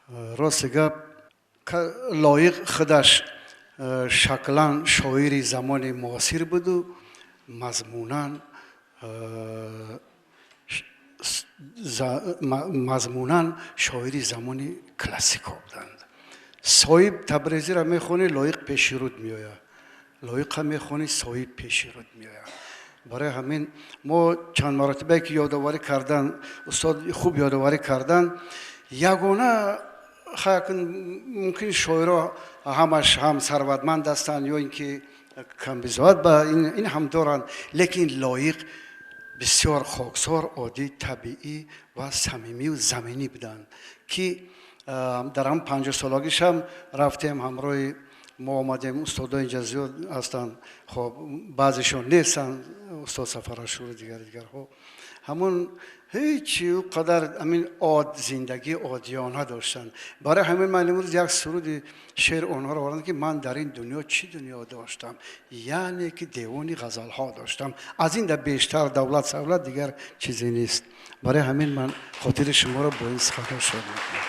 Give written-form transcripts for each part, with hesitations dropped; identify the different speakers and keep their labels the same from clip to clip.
Speaker 1: Рости гап, Лоиқ худаш шаклан шоири замони муосир буду, мазмунан шоири замони классикҳо буданд. Соҳиб Табрезиро мехонӣ, Лоиқ пеши руд меояд. Лоиқа мехонӣ, Соҳиб пеши руд меояд. Барои ҳамин мо чанд маротибае ки ёдоварӣ кардан, устод хуб ёдоварӣ кардан, ягона мумкин шоиро ҳамаш ҳам сарватманд ҳастанд ё ин ки камбизоат ба ин ҳам доранд, лекин Лоиқ бисёр хоксор, оддӣ, табиӣ ва самимию заминӣ буданд, ки дар ҳам 50-солагишам рафтем, ҳамроҳи мо омадем. Устодо инҷа зиёд ҳастанд, хоб, баъзешон нестанд, устод Сафарашуру дигар дигарҳо. Ҳамон ҳеҷ қадар ҳамин од зиндагии оддиёна доштанд. Барои ҳамин ман имрӯз як суруди шеър онҳоро овардам, ки ман дар ин дунё чӣ дунё доштам, яъне ки девони ғазалҳо доштам. Аз ин да бештар давлат савлат дигар чизе нест. Барои ҳамин ман хотири шуморо бо ин суханҳо шод мекунам.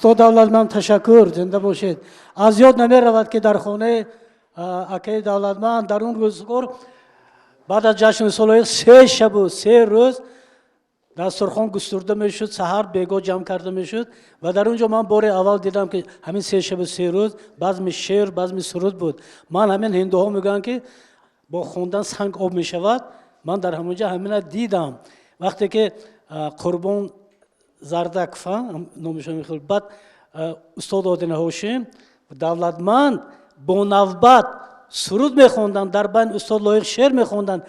Speaker 2: Устод Давлатманд, ташаккур, зинда бошед. Аз ёд намеравад, ки дар хонаи акаи Давлатманд дар он рӯзгор баъд аз ҷашни солои 3 шабу 3 рӯз дастурхон густурда мешуд, саҳар бего ҷамъ карда мешуд ва дар он ҷо ман бори аввал дидам, ки ҳамин 3 шабу 3 рӯз базми шеър, базми суруд буд. Ман ҳамин ҳиндуҳо мегӯянд, ки бо хондан санг об мешавад, ман дар ҳамон ҷо ҳамина дидам. Вақте ки Қурбон Зардаков номишон мехӯрд, баъд устод Одина Ҳошим, Давлатманд бо навбат суруд мехонданд, дар байни устод Лоиқ шеър мехонданд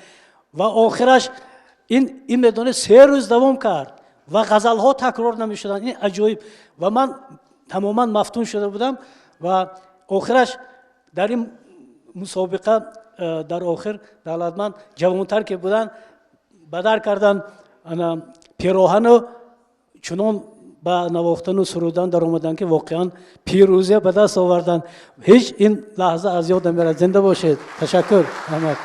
Speaker 2: ва охираш ин медонед, 3 рӯз давом кард ва ғазалҳо такрор намешуданд. Ин аҷоиб ва ман тамоман мафтун шуда будам. Ва охираш дар ин мусобиқа дар охир Давлатманд ҷавонтар ки буданд, бадар кардан пироҳану чунон ба навохтану сурудан даромаданд, ки воқеан пирӯзия ба даст оварданд. Ҳеҷ ин лаҳза аз ёд намерад. Зинда бошед, ташаккур, раҳмат.